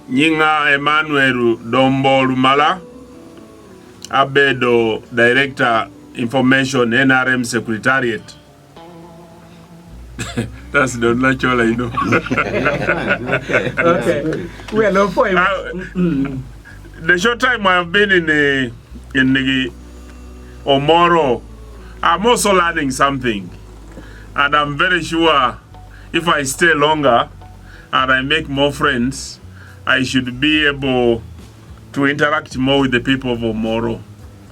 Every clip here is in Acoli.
Nyinga Emmanuel Dombo Lumala, abedo Director Information NRM Secretariat. That's the natural I know. Okay. We are low for you. The short time I have been in the, in the Omoro, I'm also learning something. And I'm very sure if I stay longer and I make more friends, I should be able to interact more with the people of Omoro.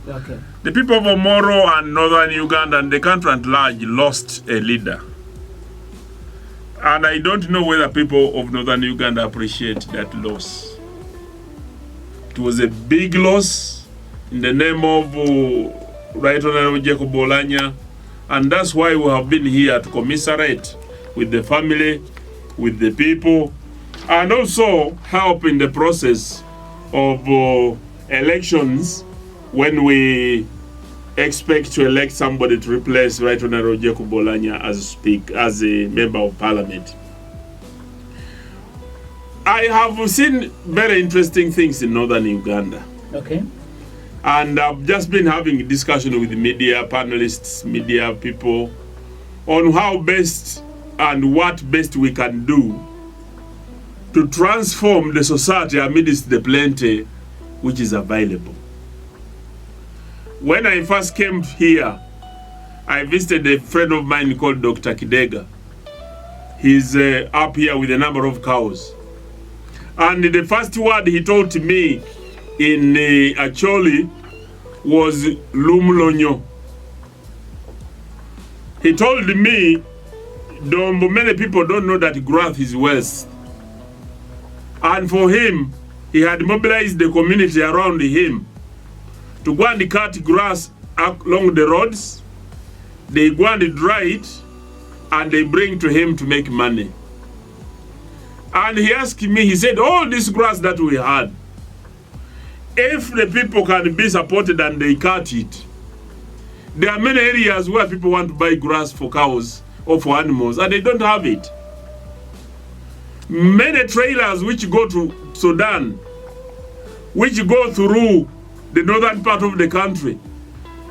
Okay. The people of Omoro and northern Uganda and the country at large lost a leader. And I don't know whether people of northern Uganda appreciate that loss. It was a big loss in the name of Right Honorable Jacob Oulanyah. And that's why we have been here to commiserate with the family, with the people, and also help in the process of elections when we expect to elect somebody to replace Right Honorable Jacob Oulanyah as speak as a member of parliament. I have seen very interesting things in northern Uganda. Okay. And I've just been having a discussion with media panelists, media people, on how best and what best we can do to transform the society amidst the plenty which is available. When I first came here, I visited a friend of mine called Dr. Kidega. He's up here with a number of cows. And the first word he taught me in Acholi was Lumlonyo. He told me, Dombo, many people don't know that growth is wealth. And for him, he had mobilized the community around him to go and cut grass along the roads. They go and dry it, and they bring to him to make money. And he asked me, he said, all this grass that we had, if the people can be supported and they cut it, there are many areas where people want to buy grass for cows or for animals, and they don't have it. Many trailers which go to Sudan, which go through the northern part of the country,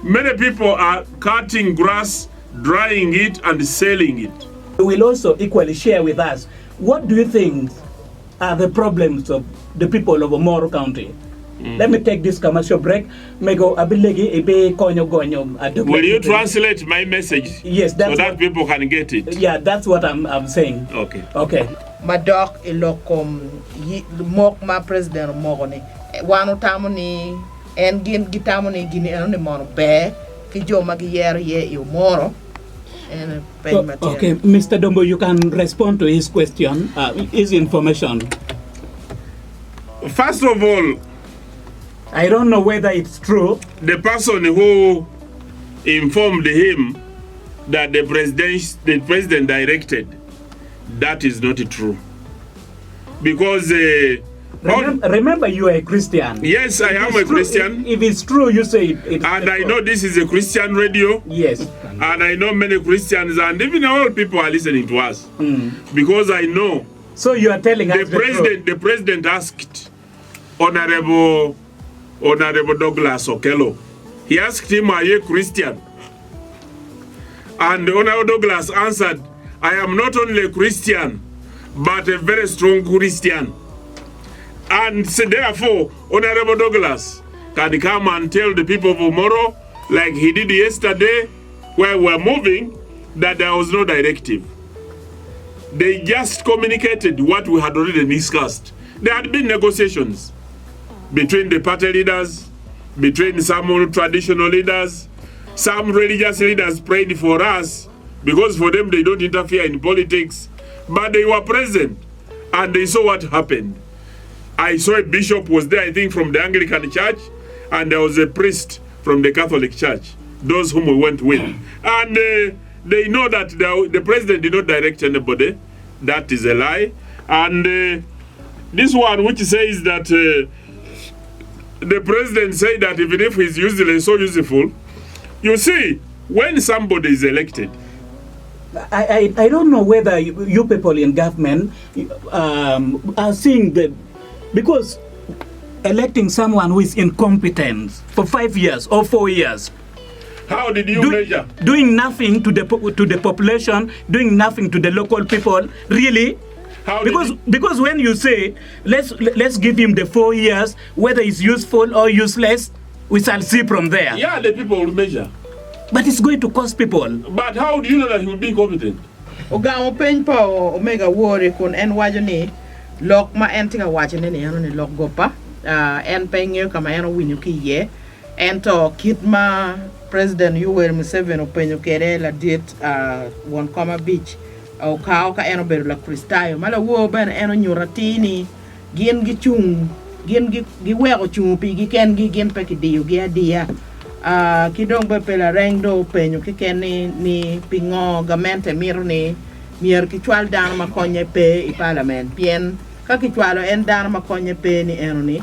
many people are cutting grass, drying it, and selling it. You will also equally share with us, what do you think are the problems of the people of Omoro County? Let me take this commercial break. Mego abilegi ibe konyo gonyo. Will you translate my message? Yes, that's so that what, people can get it. Yeah, that's what I'm saying. Okay. Okay. Madok i lok kom mok ma president omoko ni, wan otamo ni en gin gitamo ni gin eno ni mono ber ki jo ma giyero iye i Omoro. En peny ma tye. Okay, Mr. Dombo, you can respond to his question, his information. First of all, I don't know whether it's true. The person who informed him that the president directed, that is not true. Because Remember, you are a Christian. Yes, I If am it's a true, Christian. If it's true, you say it, it's And I true. know this is a Christian radio. Yes. And I know many Christians and even all people are listening to us. Because I know. So you are telling us the truth. The president asked Honorable Douglas Okello. He asked him, are you a Christian? And Honorable Douglas answered, I am not only a Christian, but a very strong Christian. And so therefore, Honorable Douglas can come and tell the people of Omoro, like he did yesterday, where we were moving, that there was no directive. They just communicated what we had already discussed. There had been negotiations between the party leaders, between some traditional leaders, some religious leaders prayed for us, because for them they don't interfere in politics, but they were present and they saw what happened. I saw a bishop was there, I think, from the Anglican Church, and there was a priest from the Catholic Church, those whom we went with. And they know that the president did not direct anybody. That is a lie. And this one which says that the president said that even if he's useless, so useful. You see, when somebody is elected, I don't know whether you people in government are seeing the Because electing someone who is incompetent for 5 years or 4 years, How did you measure? doing nothing to the population, doing nothing to the local people, really? How did Because you- because when you say let's give him the 4 years, whether it's useful or useless, we shall see from there. Yeah, the people will measure. But it's going to cost people. But how do you know that he will be incompetent? Ogamo peny pa Omego Awori kun en waco ni lok ma en tye ka wacone ni eno ni lok goba, en pe ngeyo ka ma en owinyo ki iye. Ento kit ma President Yoweri Museveni openyo kwede ladit won kom abic okao ka en obedo Lakricitayo ma lawor bene en onyuto atir ni gin gicung gin giweko cungo pigi kengi gin pe kidiyogi adiya. Ki dong bene pe lareng dong openyo keken ni ni pingo gamente mito ni myero kicwal dano ma konye pe i palament pien ka kicwalo en dano ma konye pe ni eno ni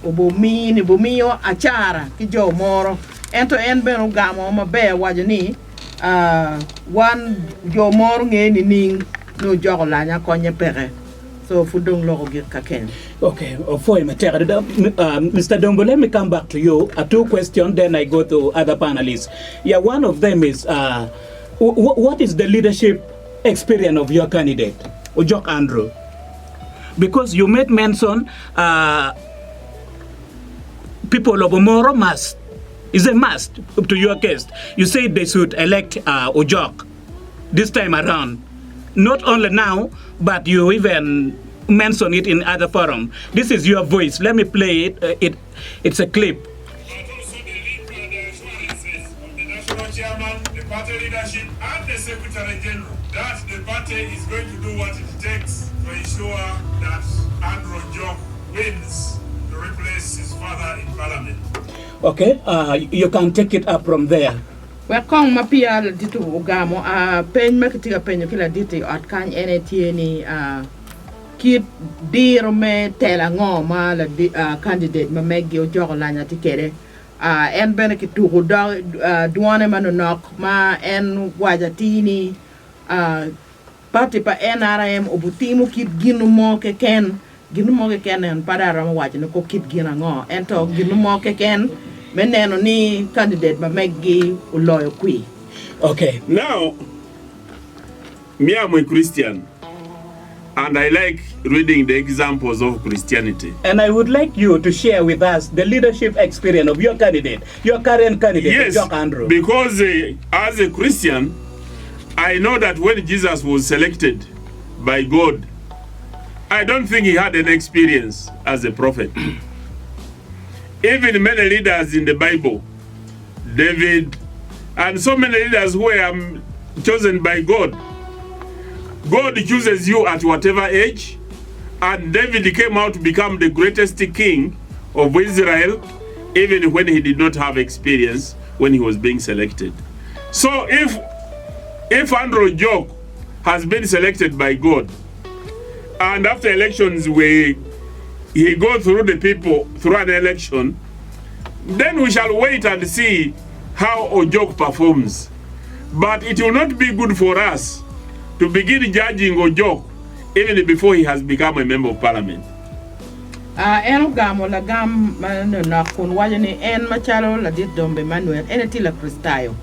obumiyo acara ki jo moro ento en bene ogamo maber owaco ni wan jo moro nge nining ni ojoko lanya konye peke so pud dong loko gik kaken. Okay, opwoyo matek adada. Mister Dombo, let me come back to you. Two questions, then I go to other panelists. Yeah, one of them is, what is the leadership experience of your candidate, Ojok Andrew? Because you made mention people of Omoro must, is a must to your case. You said they should elect Ojok this time around. Not only now, but you even mention it in other forum. This is your voice. Let me play it. It's a clip. But also the link and the assurances of the national chairman, the party leadership, and the secretary general that the party is going to do what it takes to ensure that Andrew Ojok wins to replace his father in parliament. Okay, you can take it up from there. Wek kong ma peya ladit ogamo, peny ma kitye ka penyo ki ladit i ot kany en aye tye ni, Kit diro me telo ango ma candidate ma meggi ojoko lanya tye kwede? En bene kituko dwone manonok ma en waco atir ni party pa NRM obitimo kit gin mo keken, gin mo keken en pe dong aromo waco ni kong kit gin ango ento gin mo keken me neno ni candidate ma meggi oloyo kwir. Okay. Now, me I'm a Christian and I like reading the examples of Christianity. And I would like you to share with us the leadership experience of your candidate, your current candidate, Yes, Ojok Andrew. because as a Christian, I know that when Jesus was selected by God, I don't think he had any experience as a prophet. Even many leaders in the Bible, David, and so many leaders who were chosen by God. God chooses you at whatever age, and David came out to become the greatest king of Israel, even when he did not have experience when he was being selected. So if Andrew Ojok has been selected by God, and after elections we he go through the people through an election, then we shall wait and see how Ojok performs. But it will not be good for us to begin judging Ojok even before he has become a member of parliament. En ogamo lagam manonok kun waco ni en macalo ladit Dombe Emmanuel en etye Lakricitayo.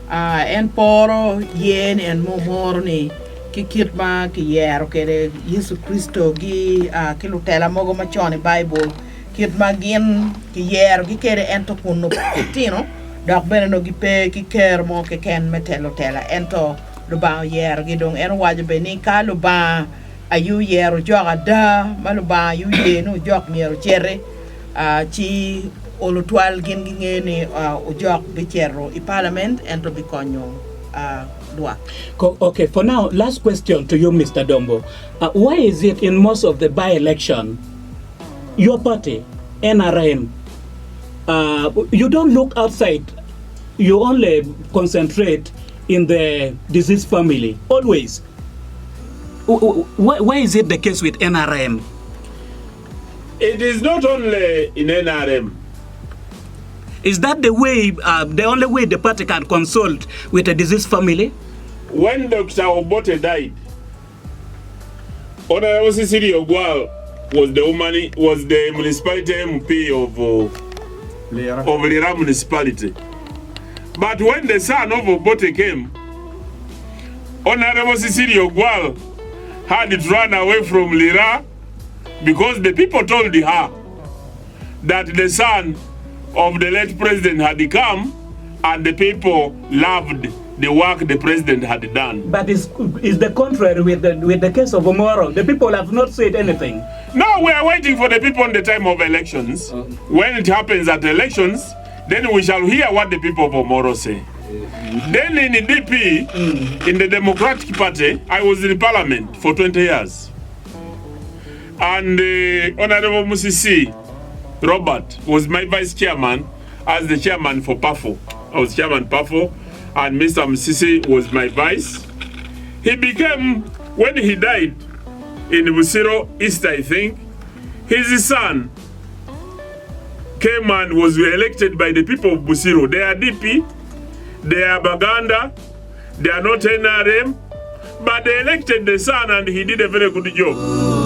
En poro ye ni en mo moro ni ki kit ma kiyero kwede Yecu Kricito ki lutela mogo macon i Baibul, kit ma gin kiyerogi kwede ento kun nongo gitino dok bene nongo gipe ki kero mo keken me telo tela ento Lubanga oyerogi. Dong en owaco bene ni ka Lubanga aye oyero ojok ada ma Lubanga aye oye ni ojok myero ociti, ci olo twal gin gingeyo ni ojok bicito i palament ento bikonyo lwak. Okay, for now, last question to you, Mister Dombo. Why is it in most of the by-election, your party, NRM, you don't look outside, you only concentrate in the deceased family, always? Why is it the case with NRM? It is not only in NRM. Is that the way, the only way the party can consult with a deceased family? When Dr. Obote died, Honorable Cecilia Ogwal was the woman was the municipality MP of uh, Lira. of Lira municipality. But when the son of Obote came, Honorable Cecilia Ogwal had to run away from Lira because the people told her that the son of the late president had come and the people loved the work the president had done. But it's, it's the contrary with the, with the case of Omoro. The people have not said anything. No, we are waiting for the people in the time of elections. When it happens at elections, then we shall hear what the people of Omoro say. Then in the DP, in the Democratic Party, I was in parliament for 20 years. And uh, Honorable Musisi Robert was my vice chairman as the chairman for PAFO. I was chairman PAFO, and Mr. Musisi was my vice. He became, when he died in Busiro East, I think, his son came and was elected by the people of Busiro. They are DP, they are Baganda, they are not NRM, but they elected the son and he did a very good job.